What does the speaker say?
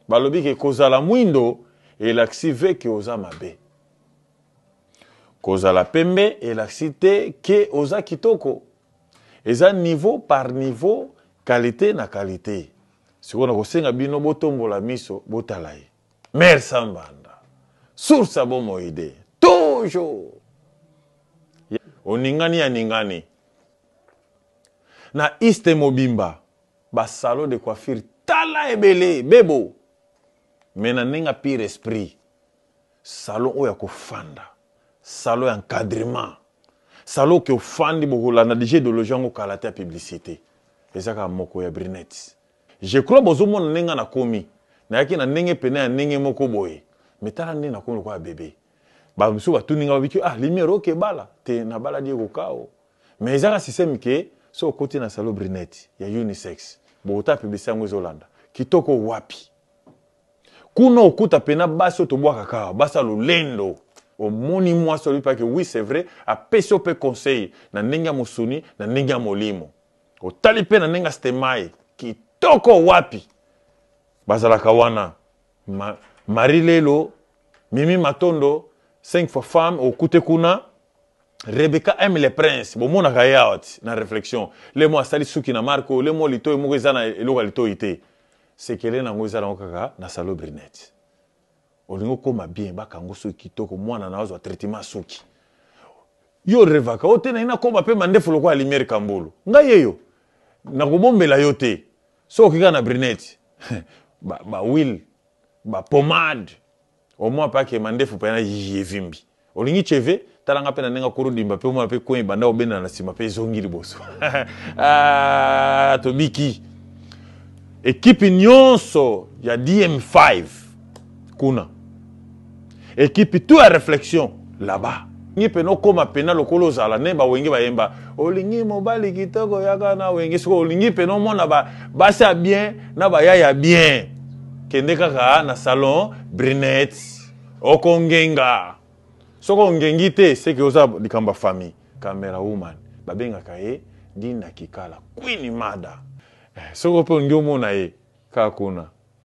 Balobi ke kozala mwindo elakisi ve ke oza mabe. Kozala pembe elakisi te ke oza kitoko. Eza niveau par niveau, qualite na qualite. Sikoyo nakosenga bino botombola miso botala ye. Mère Sambanda, source ya bomoi de toujours. Oningani aningani. Na East mobimba ba salon de coiffure tala ebele bebo. Mais na ndenge ya pire esprit, salon oyo ya kofanda, salon ya encadrement, salon oke ofandi bokolanda deja ideologie yango kala te ya publicité. Eza kaka moko ya Brunette. Je crois bozomona ndenge nga nakomi. Nayaki na ndenge pena ya ndenge moko boye. Mais tala ndenge nakomi lokola bebe. Ba misusu batuni nga babiki ah lumière oke bala te na bala Diego Kao. Mais eza ka système ke so okoti na salon Brunette ya unisex bokotala publicité yango ezolanda. Kitoko wapi? Kuna okuta pena basi oyo tobwakaka awa, basi ya lolendo. Omoni mwasi olobi pake oui c'est vrai, apesi yo pe conseil na ndenge ya mosuni, na ndenge ya molimo. Otali pe na ndenge ya stemay, kitoko wapi? Bazalaka wana. Ma, Marie Lelo, Mimi Matondo, 5 fois femme, okute kuna. Rebecca aime le prince, bomonaka ye awa ti na reflexion. Le mo asali suki na marque oyo, le mo litoyi moko eza na eloko ya litoyi te. Sekele na yango eza nango kaka na salon Brunette. Olingi okoma bien, bakanga yo suki kitoko, mwana na yo azwa traitement ya suki. Yo revaka, o te nalingi nakoma pe mandefu lokola Lumière Kambulu. Ngai yeyo, nakobombela yo te. Soki oke kaka na Brunette, ba, ba huile, ba pomade, omona pe ake mandefu pena yiyi evimbi. Olingi cheve, tala nga pe na ndenge akorodimba pe omona pe coin ebanda kobendana na sima pe ezongi liboso. Ah, tobiki. Ekipe nyonso ya DM5 kuna. Ekipe tout ya réflexion là-bas. Ngi pena okoma pena lokola ozala ne ba wenge bayemba olingi mobali kitoko yaka na wenge siko olingi pena omona ba basi ya bien na ba yaya bien kende kaka na salon Brunette Okongenga. Soki ongengi te seke oza likambo ya famille. Camera woman babengaka ye Dinda Kikala Queen Mada. Eh, soki mpe olingi omona ye kaka kuna.